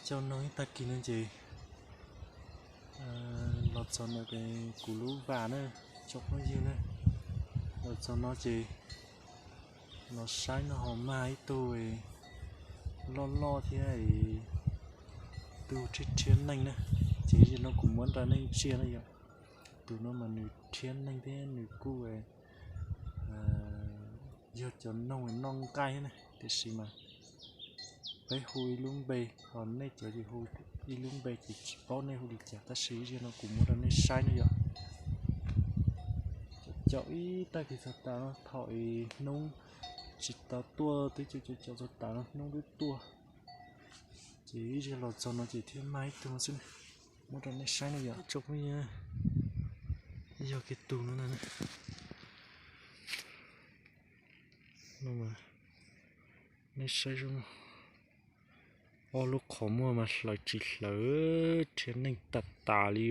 Coj noog ib tag kis no ces los txog ntawm kuv lub vas na, tsoom phooj ywg na, los txog no ces los saib no ho mag ib tug loj loj thiab tug rhiab rhiab neeg na. Ces zaum no kuv muab rau nej ntsia na yom. Tus no mas nws rhiab neeg thiab nws kuj yog cov noog noj nqaij thiab na, tiam sis mas peb hu ib lub npe, ho nej cov ces hu ib lub npe ces tsis paub nej hu li cas, tab sis ib zaug no kuv muab rau nej saib na yom. Caum ib tag kis txog tas no, thaum hnub tsis tau tuaj twb caum caum caum txog tas no hnub twb tuaj, ces ib zaug los txog no ces thiaj mag ib tug xwb. Muab rau nej saib na yom, tsoom phooj ywg, yog kiag tus no na. Nej saib, ob lub qhov muag mas hlawv tsis hlawv, rhiab neeg tas tas li.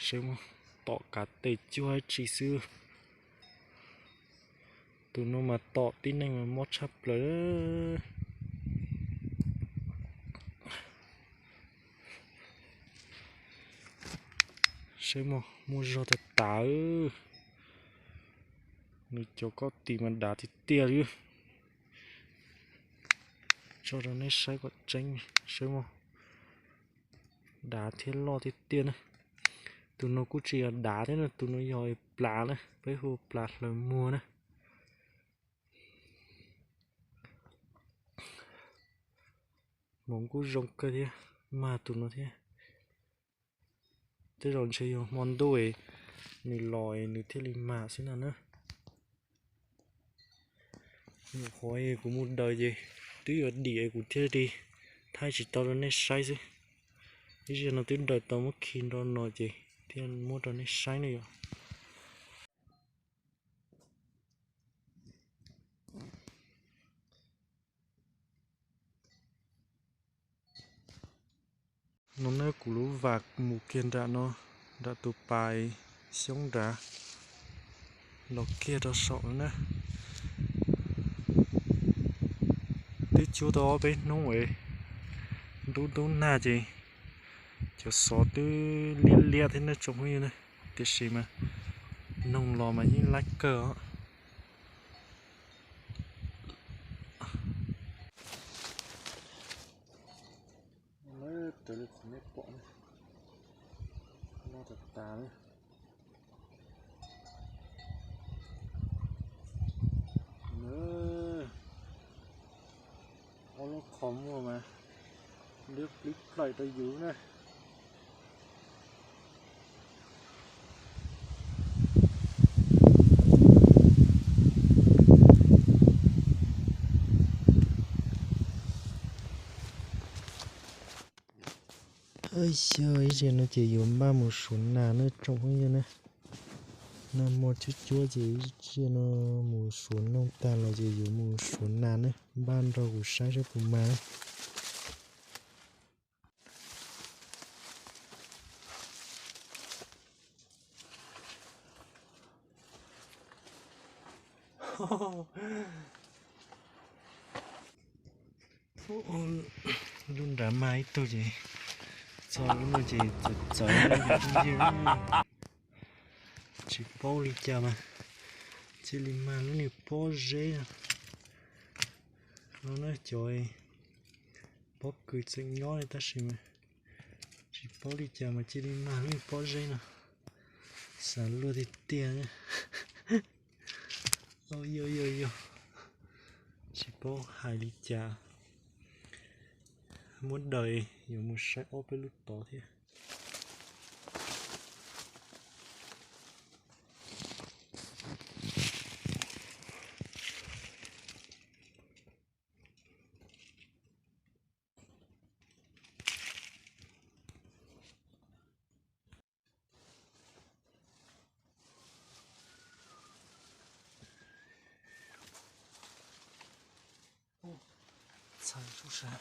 Saib muab tom kav tes cuag ib tsi xwb. Tus no mas tom tib neeg mas mob tshaj plaws. Saib mog, muaj zog tag tas. Nws cov kauj tis mas dav tiag tiag li. Tso rau nej saib kom tseeb, saib mog, dav thiab loj tiag tiag na. Tus no kuj tsis yog dav thiab na, tus no yog plas na, peb hu plas hlawv muag na. Hmoov kuj zoo kawg thiab, mag tus no thiab. Tej zaum ntshe yog hmo ntuj es nws los es nws thiaj li mag xwb no na. Nyuam qhuav kuv mus daws ces twb yuav dim es kuv thiaj li thaij tsis tau rau nej saib xwb. Ib zaug no twb daws tau muab khi nro no ces thiaj muab rau nej saib ne yom. No na kuv lub vas mus kiag nram no, nram tus pas xyoob nrad los kiag rau saum no na. Twb cuab tau ob peb hnub es ntub ntub nag ces cov xov twb liab liab thiab nej tsoom phooj ywg na, tiam sis mas noog los mas yeej laib kawg os. Raws li qhov nej pom, loj tas tas na. Ob lub qhov muag mas liab plib plaim rau yus na. Xyov ib zaug no ces yuav npaj mus suav nas na tsoom phooj ywg na. Nag hmo cuab cuab ces ib zaug no mus suav noog tag los ces yuav mus suav nas na, npaj nrog kuv saib saib puas mag na. Lub nrad mag ib tug ces txog lub no ces txawv txawv, tsis paub li cas mas cia li mag lub niag pob zeb no. No na cov pob kws tseem nyob li tab sis mas tsis paub li cas mas cia li mag lub niag pob zeb no. Xav luag tiag tiag. Yog yog yog, tsis paub hais li cas. Muab daws yuav mus saib ob peb lub tod thiab. Txhais tsuj sa.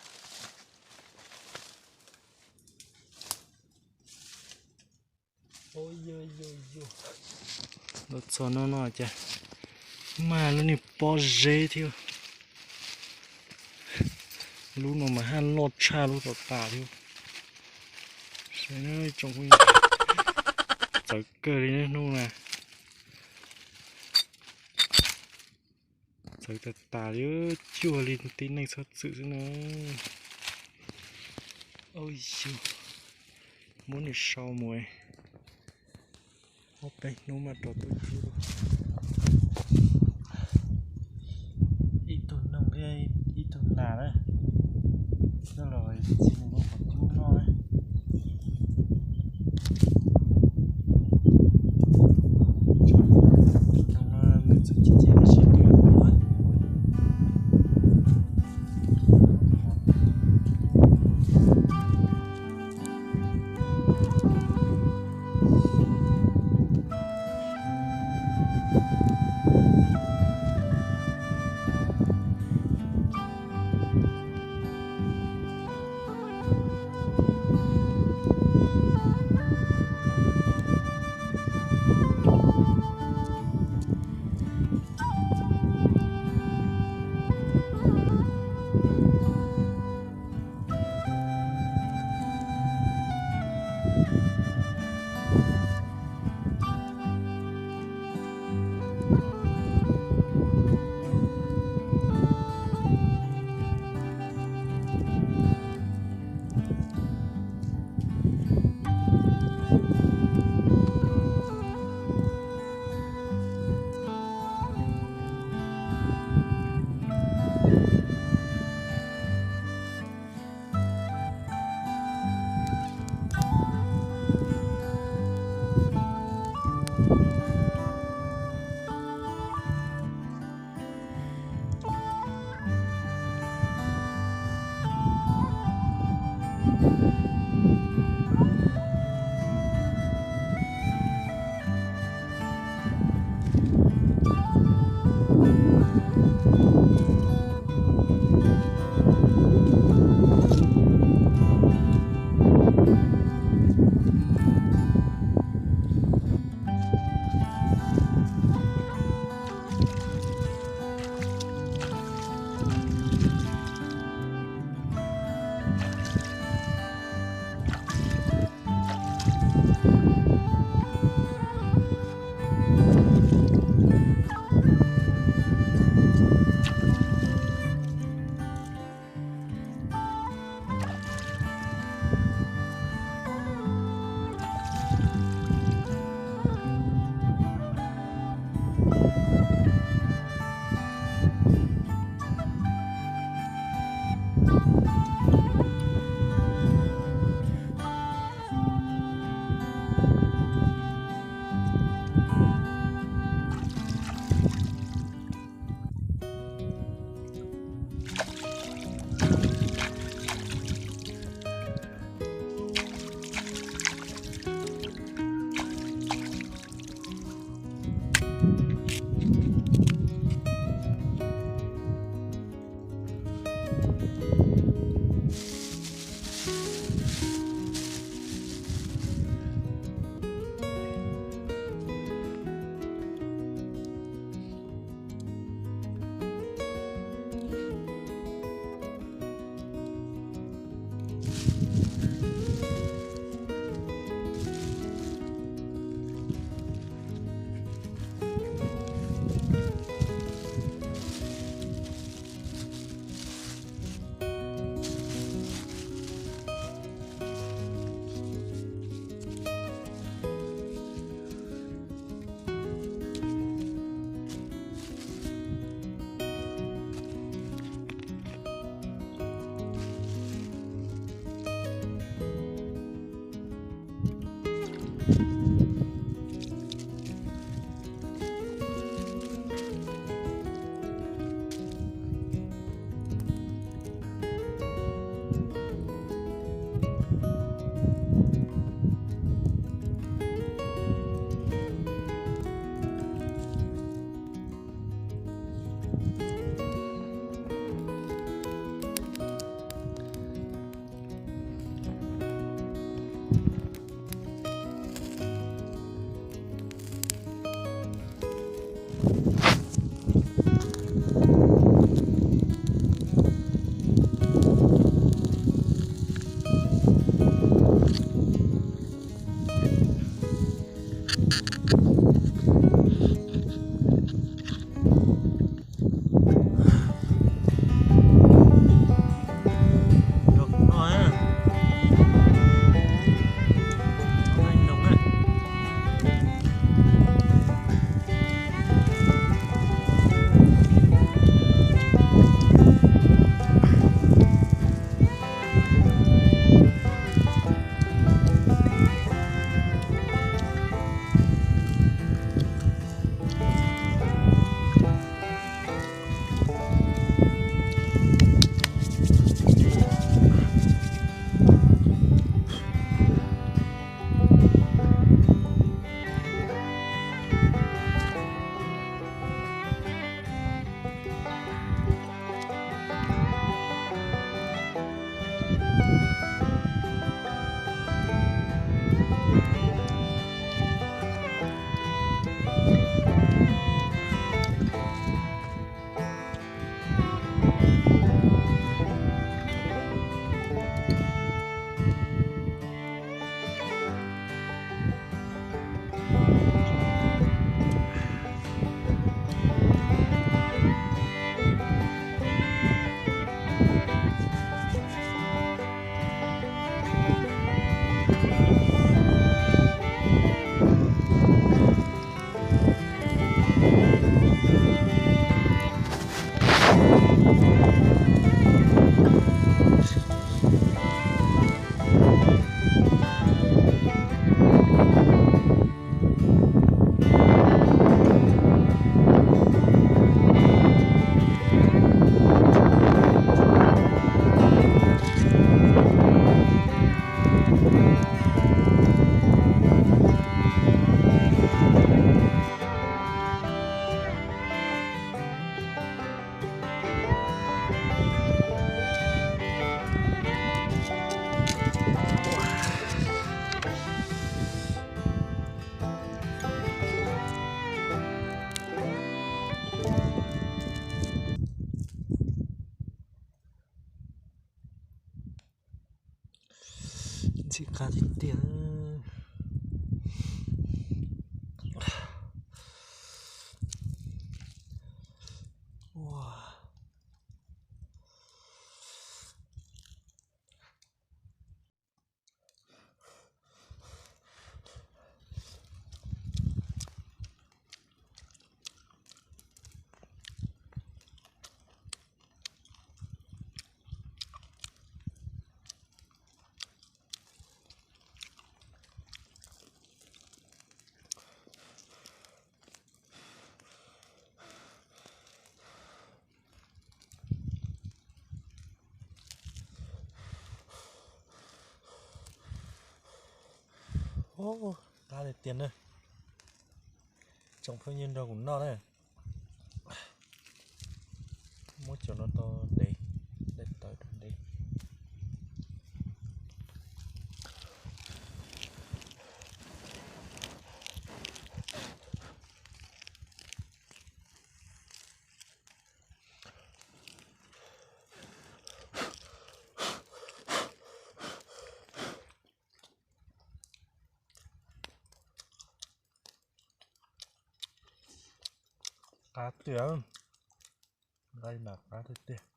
Los txog no no cas mag lub niag pob zeb thiab. Lub no mas haj loj tshaj lub tom tas thiab. Saib na tsoom, txawv kawg li hnub na. Txawv tas tas li, cuag li tib neeg txhob txwm xwb na. Ua li, muab nws sau mus, ob peb hnub mam rov tuaj cub. Ib tug noog thiab ib tug nas na, coj los txiv mus rau qhov cub noj na. Tus noog no nws txawm cem cem tab sis twb yuav tuag. Ntxim qab tiag tiag. Qab tiag tiag na. Tsoom phooj ywg nrog kuv noj na. Muab cov no rau dev, daim tawv rau dev. Qab tiag, nqaij mas qab tiag tiag.